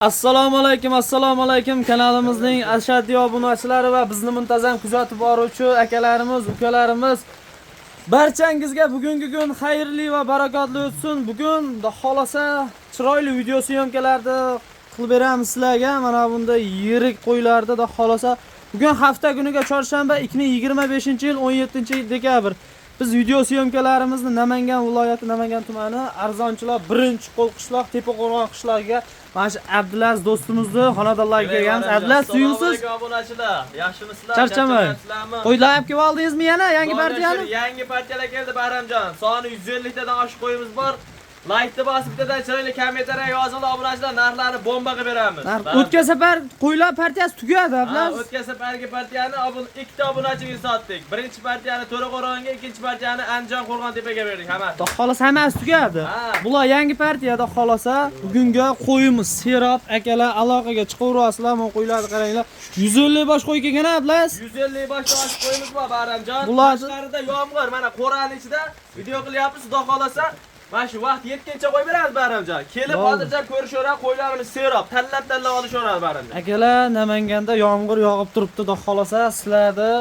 Assalomu alaykum, assalomu alaykum kanalimizning ashaddiy obunachilari va bizni muntazam kuzatib boruvchi akalarimiz, ukalarimiz. Barchangizga bugungi kun xayrli va barakotli o'tsin. Bugun xudo xolasa chiroyli video syomkalarni qilib beramiz sizlarga. Mana bunday yirik qo'ylarda xudo xolasa. Bugun hafta kuniga chorshanba, 2025-yil 17 dekabr. Biz video syomkalarimizni Namangan viloyati, Namangan tumani, Arzonchilar 1-qo'l qishloq, Tepaqo'rg'on qishlog'iga mana shu Abdulaziz do'stimizni xonadonlariga kelganmiz. Abdulaziz, suyumsiz. Assalomu alaykum obunachilar. Yaxshimisizlar? Charchamang. Charchamayapsizlarmi? Qo'ylar olib kelib oldingizmi yana yangi Xudoga partiyani? shukr, yangi partiyalar keldi, Bahramjon. Soni 150 tadan oshiq qo'yimiz bor. Like'ni bosib, bittadan chiroyli kommentariya yozinglar, obunachilar, narxlarni bomba qilib beramiz. O'tgan safar qo'ylar partiyasi tugadi, Ha, Abdulaziz. o'tgan safargi partiyani ikkita obunachiga sotdik. Birinchi partiyani To'raqo'rg'onga, ikkinchi partiyani Andijon Qo'rg'ontepaga berdik hammasi. Xudo xolasa hammasi tugadi. Ha. Bular yangi partiya, xudo xolasa. Bugungi qo'yimiz serob, akalar, aloqaga chiqaverasizlar. Mana qo'ylarni qaranglar. 150 bosh qo'y kelgan, Abdulaziz. 150 boshdan oshiq qo'yimiz bor, Bahramjon. Tashqarida yomg'ir, mana qo'rani ichida video qilyapmiz, xudo xolasa. Mana shu vaqt yetguncha qo'yib beramiz, Bahramjon. Kelib hozircha ko'rishaveradi, qo'ylarimiz serob, tanlab-tanlab olishaveradi, Bahramjon. Akalar, Namanganda yomg'ir yog'ib turibdi, xudo xolasa sizlarni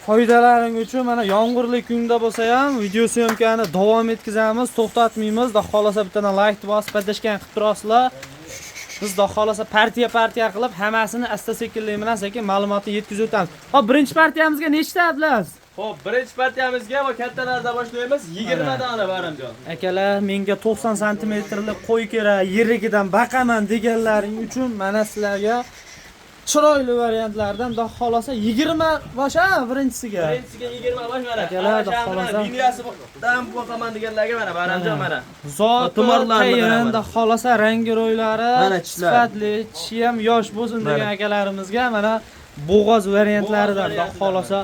foydalaring uchun mana yomg'irli kunda bo'lsa ham video syomkani davom etkazamiz, to'xtatmaymiz. Xudo xolasa bittadan like bosib, поддержка qilib turasizlar. Biz xudo xolasa partiya partiya qilib hammasini asta sekinlik bilan sekin ma'lumotni yetkazib o'tamiz. Hop, birinchi partiyamizga nechta, Abdulaziz? Xo'p, birinchi partiyamizga va kattalardan boshlaymiz. 20 dona, Bahramjon. Akalar, menga 90 santimetrli qo'y kerak, yirigidan baqaman deganlaring uchun mana sizlarga chiroyli variantlardan xudo xolasa 20 bosh, ha, birinchisiga. Birinchisiga 20 bosh, mana. Akalar, xudo xolasa. Liniyasidan boqaman deganlarga mana, Bahramjon, mana. Zoti Tumorlarni tayin, qara, mana. xudo xolasa rangi ro'ylari Mana tishlar. sifatli, tishi ham yosh bo'lsin degan Mana. akalarimizga mana bo'g'oz variantlaridan Bo'g'oz xudo xolasa.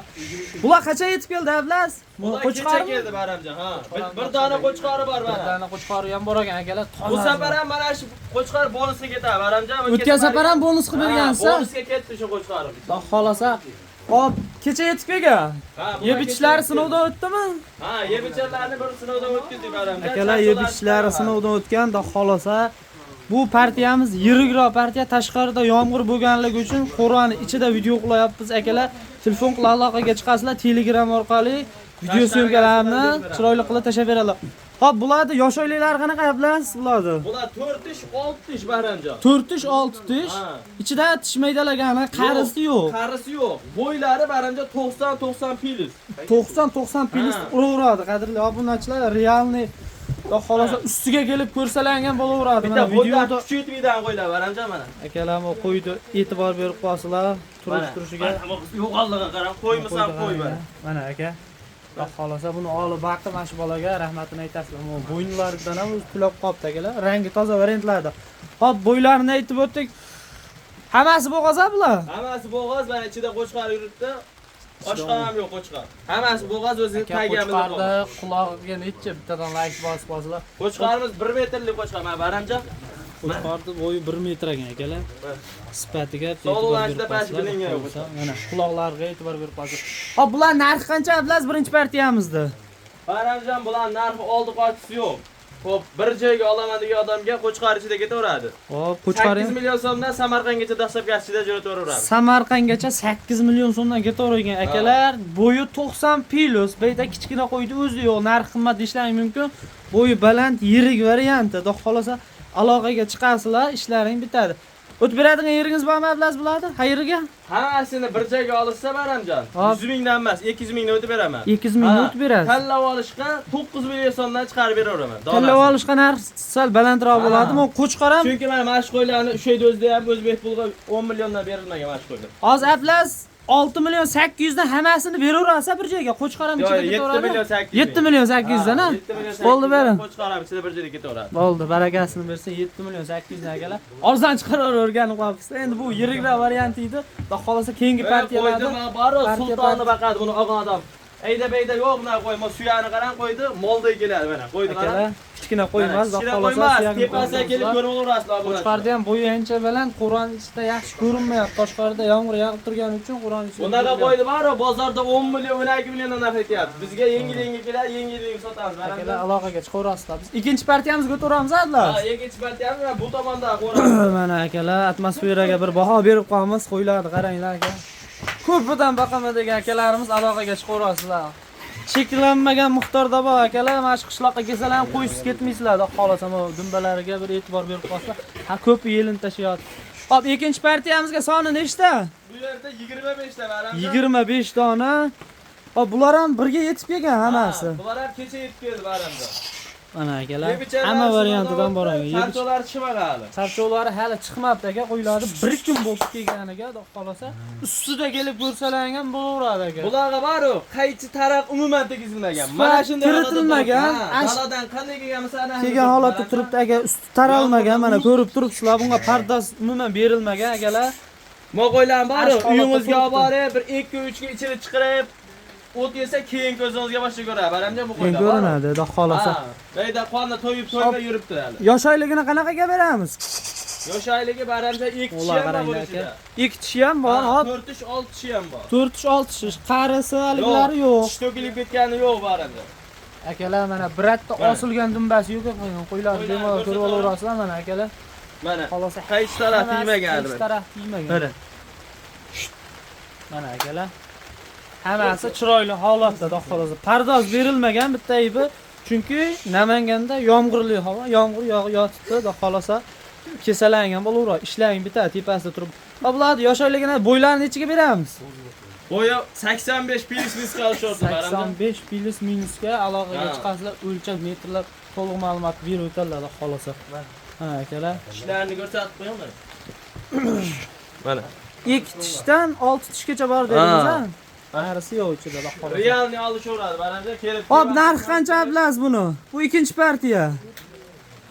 Bular qachon yetib keldi, Abdulaziz? Bu Bular kecha qo'chqormi? keldi, Bahramjon, ha. Bir dona qo'chqori bor, Bir mana. dona qo'chqori ham bor ekan, akalar. Bu safar ham mana shu qo'chqor bonusga ketadi, Bahramjon. O'tgan safar ham bonus qilib bergansiz. Ha, bonusga ketdi shu qo'chqorim. Xudo xolasa. Hop, kecha yetib kelgan. Ha, bular Yeb ichishlari kecha sinovdan o'tdimi? Ha, yeb icharlarni bir sinovdan o'tkazdik, Bahramjon. Akalar, yeb ichishlari sinovdan o'tgan, xudo xolasa. Bu partiyamiz yirikroq partiya. Tashqarida yomg'ir bo'lganligi uchun qo'rani ichida video qilyapmiz, akalar. Telefon qilib aloqaga chiqasizlar, Telegram orqali video syomkalarni chiroyli qilib tashlab beradilar. Hop, bularni yosh oyliklari qanaqa, Abdulaziz, bularni? Bular 4 tish, 6 tish, Bahramjon. 4 tish, 6 tish. Ha. Ichida tish maydalagani, qarisi yo'q. Qarisi yo'q. Bo'ylari, Bahramjon, 90 90 plus. 90 90 plus uraveradi, qadrli obunachilar, реальный, xudo xolasa ustiga kelib ko'rsalangan bo'laveradi. Bitta Mana videoda videoda kuchaytmaydigan qo'ylar, Bahramjon, mana. Akalar, bu qo'yni e'tibor berib qo'yasizlar turish Mana, turishiga. Mana bu yo'g'onlig'iga qarang, qo'ymasam qo'y, mana. Mana aka. Xudo xolasa buni olib baqib mana shu bolaga rahmatini aytasizlar. Bu bo'ynlaridan ham o'zi tulab qolibdi, akalar. Rangi toza variantlarda. Hop, bo'ylarini aytib o'tdik. Hammasi bo'g'oz bular. Hammasi bo'g'oz, mana ichida qo'chqor yuribdi. Boshqa ham yo'q qo'chqor. Hammasi bo'g'oz, o'zini Aka, tagiga qo'chqorni bo'g'oz. qulog'iga necha bittadan layk bosib qo'yasizlar. Qo'chqorimiz 1 metrlik qo'chqor, mana, Bahramjon. Qo'chqorni bo'yi 1 metr ekan, akalar. Sifatiga Sog'lig'i e'tibor berib ichida pash qo'yasizlar. bilingan yo'q. Mana quloqlariga e'tibor berib qo'yasizlar. Hop, bular narxi qancha, Abdulaziz, birinchi partiyamizda? Bahramjon, bular narxi oldi qochisi yo'q. Xo'p, bir joyga olaman degan odamga qo'chqor ichida ketaveradi. Hop, qo'chqor 8 million so'mdan Samarqandgacha доставка sida jo'nataveramiz. Samarqandgacha 8 million so'mdan ketavergan, akalar. Bo'yi 90 plus. Bu yerda kichkina qo'ydi o'zi yo'q. Narx qimmat deyishlari mumkin. Bo'yi baland, yirik varianti. Xudo xolasa aloqaga chiqasizlar, ishlaring bitadi. O'tib beradigan yeringiz bormi, Abdulaziz, bularni? Qayerga? Hammasini bir joyga olishsa, Bahramjon, Hop. 100 mingdan emas, 200 mingdan o'tib beraman. 200 mingdan Ha, o'tib berasiz. Tanlab olishga 9 million so'mdan chiqarib beraveraman. Tanlab olishga narx sal balandroq bo'ladi. Bu qo'chqor ham Chunki mana shu qo'ylarni o'sha yerda o'zida ham o'zbek pulga 10 milliondan berilmagan mana shu qo'ylar. Hozir, Abdulaziz, 6 million 800 dan hammasini beraverasiz bir joyga. Qo'chqor ham Yo'q, ichida 7 ketaveradi. million 800 7 million 800 dan, ha? 7 million 800 Bo'ldi, bering. Qo'chqor ham ichida bir joyda ketaveradi. Bo'ldi, barakasini bersin. 7 million 800 dan, akalar. Arzon chiqarib o'rganib qolibsiz. Endi bu yirikroq variant edi. Xudo xolasa keyingi partiyalarda Qo'ydi, bari partiya sultonni baqadi buni olgan odam. Ayda bayda yo'q bunaqa qo'y. Mana suyani qarang qo'ydi, molday keladi mana. Qo'ydi qarang. Akalar, kichkina qo'y emas, Kichkina xudo qo'y xohlasa emas, tepasiga kelib ko'rib olaverasizlar buni. Qo'chqorda ham bo'yi ancha baland, qo'rani ichida yaxshi ko'rinmayapti. Tashqarida yomg'ir yog'ib turgani uchun qo'rani ichida. Bunaqa qo'ydi bor, bozorda 10 million, 12 milliondan narx aytyapti. Bizga yengil-yengil keladi, yengil-yengil sotamiz. Akalar aloqaga chiqaverasizlar. Biz ikkinchi partiyamizga o'taveramiz, Adlas. Ha, ikkinchi partiyamiz mana bu tomonda qo'ramiz. Mana akalar, atmosferaga bir baho berib qo'yamiz, qo'ylarni qaranglar aka. Ko'pidan boqaman degan akalarimiz aloqaga chiqaverasizlar. Cheklanmagan miqdorda bor akalar, mana shu qishloqqa kelsalar ham qo'ysiz ketmaysizlar, xudo xohlasa bu dumbalariga bir e'tibor berib qolsa, ha ko'pi yelin tashlayapti. Hop, ikkinchi partiyamizga soni nechta? Bu yerda 25 ta baramjon. 25 dona. Hop, bular ham birga yetib kelgan hammasi. Bular ham kecha yetib keldi baramjon. Mana akalar, hamma variantidan bor aka. Sarcholar chiqmadi hali. Sarchovlari hali chiqmabdi aka, qo'ylarni bir kun bo'lib kelganiga, xudo xohlasa, ustida kelib ko'rsalang ham bo'laveradi aka. Bularga bor-u, qaychi taraq umuman tegizilmagan. Sifat Mana shunday kiritilmagan, daladan qanday kelgan bo'lsa, ana kelgan holatda turibdi aka, usti taralmagan, mana ko'rib turibsizlar, bunga pardoz umuman berilmagan akalar. Mo'g'oylar bor-u, Ash holatda uyingizga olib turibdi. borib, bir 2-3 ga ichini chiqarib, o't yesa keyin ko'zingizga boshqa ko'radi. Baramjon bu Keyin qo'ylar. bor-u. ko'rinadi, xudo xohlasa. Ha, Beyda qonni to'yib to'ymay yuribdi hali. Yosh oyligini qanaqaga beramiz? Yosh oyligi baramjon 2 tishi Ular ham bor qaranglar ichida. aka. 2 tishi ham bor, hop. 4 tish, 6 tishi ham bor. 4 tish, 6 tish, qarisi haliglari yo'q. Tish to'kilib ketgani yo'q baramjon. Akalar mana birorta Mana. osilgan dumbasi yo'q ekan, qo'ylarni Qo'ylarni bemalol ko'rib ko'rsatib olaverasizlar mana akalar. Mana Xohlasa qaysi taraf hammasi tegmagan qaysi hali. taraf tegmagan. Mana. Mana akalar. Hammasi chiroyli holatda, xudo xohlasa. Pardoz berilmagan bitta aybi, chunki Namanganda yomg'irli havo, yomg'ir yog'ib yotibdi, xudo xohlasa kesalangan bo'laveradi. Ishlaring bitadi tepasida turib. Ha, bularni yosh oyligini bo'ylarini nechiga beramiz? Bo'yi 85 plyus minusga olishyapti baramjon. 85 plyus minusga aloqaga Ha. chiqasizlar, o'lchab metrlab to'liq ma'lumot berib o'tadilar, xudo xohlasa. Ha, akalar. Tishlarni ko'rsatib qo'yinglar. Mana. 2 tishdan 6 tishgacha bor dedingiz, Ha. ha? Qarisi yo'q ichida, xudo xohlasa. Realni olishaveradi baramjon kelib. Hop, narxi qancha Abdulaziz buni? Bu ikkinchi partiya.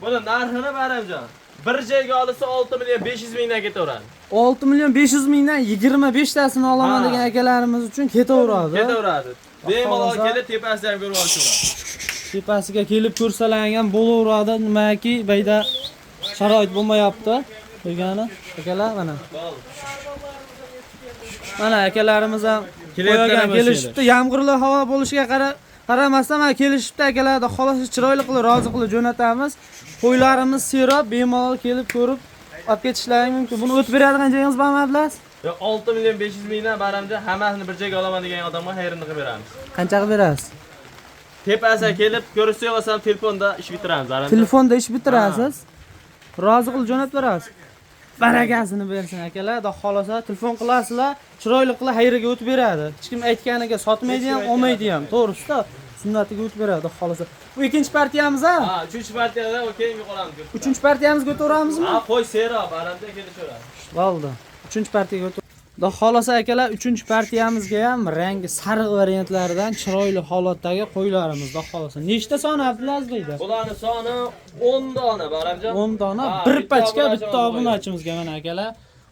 Buni narxini baramjon. Bir joyga olsa 6 million 500 mingdan ketaveradi. 6 million 500 mingdan 25 tasini olaman Ha. degan akalarimiz uchun ketaveradi. Ketaveradi. Bemalol Xohlasa- kelib tepasida ham ko'rib olishaveradi. Tepasiga kelib ko'rsalang ham bo'laveradi, nimaki bayda sharoit bo'lmayapti. Qo'ygani akalar mana. Bo'ldi. Mana akalarimiz ham Kelyaptilar qo'yagan mana kelishibdi. Yomg'irli havo bo'lishiga qaramasdan mana kelishibdi akalar. Xohlasa chiroyli qilib, rozi qilib jo'natamiz. Qo'ylarimiz serob, bemalol kelib ko'rib olib ketishlari mumkin. Buni o'tib beradigan joyingiz bormi, Abdulaziz? Yo 6 million 500 mingdan baramjon hammasini bir joyga olaman degan odamga xayrini qilib beramiz. Qancha qilib berasiz? Tepasiga kelib ko'rishsak olsam telefonda ish bitiramiz baramjon. Telefonda ish bitirasiz. Rozi qilib jo'natib berasiz. Barakasini bersin akalar, xudo xohlasa telefon qilasizlar, chiroyli qilib xayriga o'tib beradi. Hech kim aytganiga sotmaydi ham, olmaydi ham. To'g'risida sunnatiga o'tib beradi, xudo xohlasa. Bu ikkinchi partiyamiz ha? Ha, uchinchi partiyada o keyingi qolamiz. Uchinchi partiyamizga o'taveramizmi? Ha, qo'y serob, baramjon kelishaveradi. Bo'ldi. Uchinchi partiyaga o'tib. Xudo xohlasa akalar, uchinchi partiyamizga ham rangi sariq variantlaridan chiroyli holatdagi qo'ylarimiz, xudo xohlasa. Nechta soni Abdulaziz deydi? Bularni soni 10 dona baramjon. 10 dona Ha, bir bitta pachka obunachimiz bitta obunachimizga mana akalar.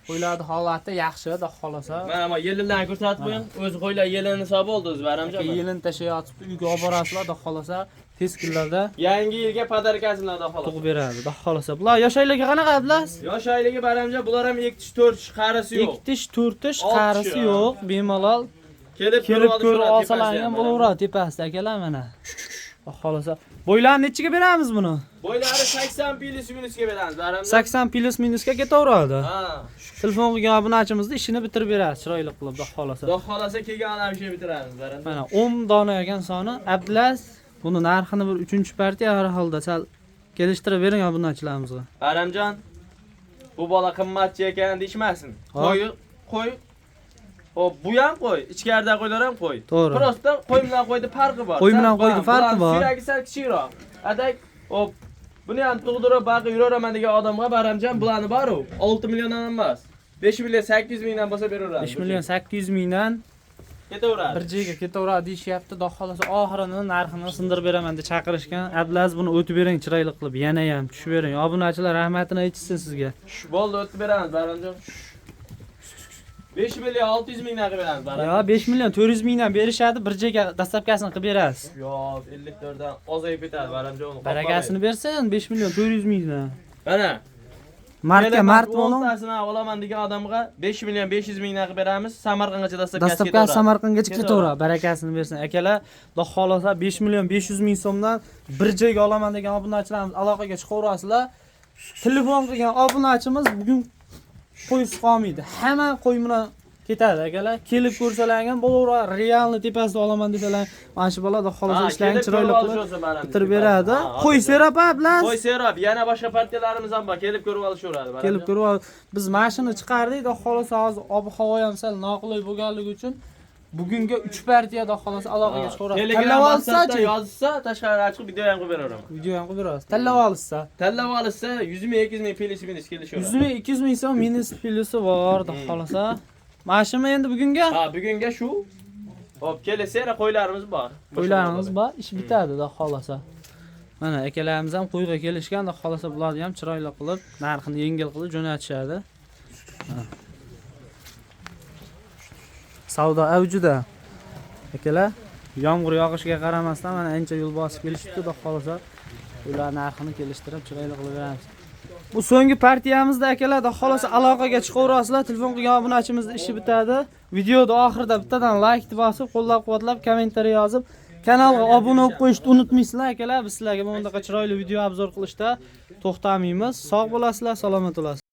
Qo'ylarni holati yaxshi, xudo xohlasa. Mana mana yelinlarni ko'rsatib qo'ying. O'zi qo'ylar yelini hisobi oldi o'zi baramjon. Yelin tashlayotibdi, uyga olib borasizlar, xudo xohlasa tez kunlarda Yangi yilga podarkasini xudo xohlasa. tug'ib beradi, xudo xohlasa. Bular yosh oyligi qanaqa Abdulaziz? Yosh oyligi baramjon bular ham 2 tish 4 tish qarisi yo'q. 2 tish, 4 tish Olti qarisi tishi, yo'q, bemalol Kelib kelib ko'rib olsalar tepasida ham bo'laveradi tepasida akalar mana. Xudo xohlasa. Bo'ylarini nechiga beramiz buni? Bo'ylari 80 plyus minusga beramiz baramjon. 80 plyus minusga ketaveradi. Ha. Telefon qilgan obunachimizni ishini bitirib beradi, chiroyli qilib, xudo xohlasa. Xudo xohlasa kelgan odam ishini bitiramiz baramjon. Mana 10 dona ekan soni. Abdulaziz, buni narxini bir 3-partiya har holda sal kelishtirib bering obunachilarimizga. Baramjon bu bola qimmatchi ekan deyishmasin. Hop. Qo'y, qo'y. O bu ham qo'y, ichkarida qo'ylar ham qo'y. To'g'ri. Prosta qo'y bilan qo'yni farqi bor. Qo'y bilan qo'yni farqi bor. Suyagi sal kichikroq. Adak, o buni ham tug'dirib baqib yuraveraman degan odamga Baramjon bularni bor-u 6 milliondan emas. 5 million 800 mingdan bo'lsa beraveradi. 5 million 800 mingdan ketaveradi. bir joyga ketaveradi deyishyapti. Xudo xohlasa oxirini narxini sindirib beraman deb chaqirishgan. Abdulaziz buni o'tib bering chiroyli qilib, yana ham tushib bering. Obunachilar rahmatini aytishsin sizga. Bo'ldi, o'tib beramiz Baramjon. 5 million 600 mingdan qilib beramiz Bahramjon. Yo, 5 million 400 mingdan berishadi, bir joyga доставка sini qilib berasiz. Yo, 54 dan ozayib ketadi Bahramjon uni. Barakasini bersin, 5 million 400 mingdan. Mana. Martga mart bo'lib. bo'lib, O'ntasini olaman degan odamga 5 million 500 mingdan qilib beramiz. Samarqandgacha доставка si доставка ketaveradi. Samarqandgacha Ketaveradi. ketaveradi. Barakasini bersin. Akalar, xudo xohlasa 5 million 500 ming so'mdan bir joyga olaman degan obunachilarimiz aloqaga chiqaverasizlar. Telefon qilgan obunachimiz bugun qo'ysiz qolmaydi. Hamma qo'y bilan ketadi akalar. Kelib ko'rsalar ham bo'laveradi. Реальный tepasida olaman desalar, mana shu bola xudo xohlasa Ha, ishlarini kelib chiroyli ko'rib qilib olishsin Bahramjon. bitirib beradi. Ha, Qo'y serap bilan Qo'y serob, yana boshqa partiyalarimiz ham bor. Kelib ko'rib olishaveradi Bahramjon. kelib ko'rib ol. Biz mashina chiqardik, xudo xohlasa hozir ob-havo ham sal noqulay bo'lganligi uchun bugunga 3 partiya xudo xohlasa aloqaga chiqaveradi. Telegram Tanlab WhatsAppda olsa-chi, yozsa, tashqariga chiqib video ham qilib beraveraman. video ham qilib beramiz. Tanlab olsa Tanlab olsa 100 ming, 200 ming плюс минус kelishaveradi. 100 ming, 200 ming so'm minus plusi bor, xudo xohlasa. Mana shumi endi bugunga? Ha, bugunga shu. Hop, kelasi yana qo'ylarimiz bor. Qo'ylarimiz bor, ish bitadi xudo xohlasa. Mana akalarimiz ham qo'yga kelishgan, xudo xohlasa bularni ham chiroyli qilib, narxini yengil qilib jo'natishadi. Ha. Savdo avjida. Akalar, yomg'ir yog'ishiga qaramasdan mana ancha yo'l bosib kelishibdi, xudo xohlasa ular narxini kelishtirib chiroyli qilib beramiz. Bu so'nggi partiyamizda akalar, xudo xohlasa aloqaga chiqaverasizlar, telefon qilgan obunachimizni ishi bitadi. Videoda oxirida bittadan like bosib, qo'llab-quvvatlab, kommentariy yozib, kanalga obuna bo'lib qo'yishni unutmaysizlar akalar. Biz sizlarga mana bunaqa chiroyli video обзор qilishda to'xtamaymiz. Sog' bo'lasizlar, salomat bo'lasizlar.